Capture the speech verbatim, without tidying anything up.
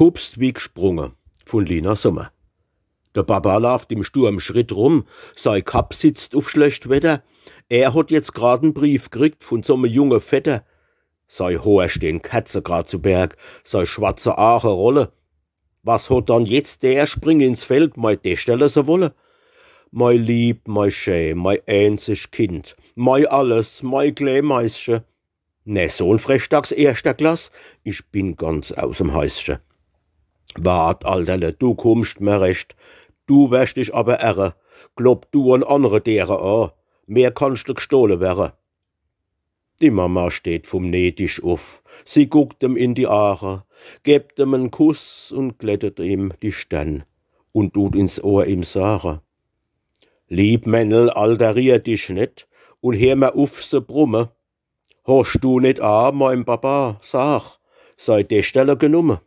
Hupst wie gsprunge, vun Lina Sommer. De Papa laaft im Sturmschritt rum, sei Kapp sitzt uf schlecht Wetter. Er hot jetzt grad en Brief kriegt vun so me junge Vetter. Sei Hoor stehn kerzegrad zu Berg, sei schwarze Aache rolle. Was hot dann jetzt der Spring ins Feld, mei Deschterle se wolle? Mei lieb, mei schä, mei äänzig Kind, mei alles, mei klä Maische. Ne, so'n Frechdachs erschter Klass, ich bin ganz aus em Heische. Wart, Alterle, du kummscht mer recht, du werscht dich aber ärre, klopp du en annre Dere a, mer kannscht de gstohle werre. Die Mama steht vum Nähtisch uf, sie guckt em in die Aache, gebt em en Kuss und glättet em die Stern und tut ins Ohr em sage: Lieb Männel, alterier dich net und heer mer uf se brumme. Hoscht du net a meim Papa, sag, sei Deschterle genumme?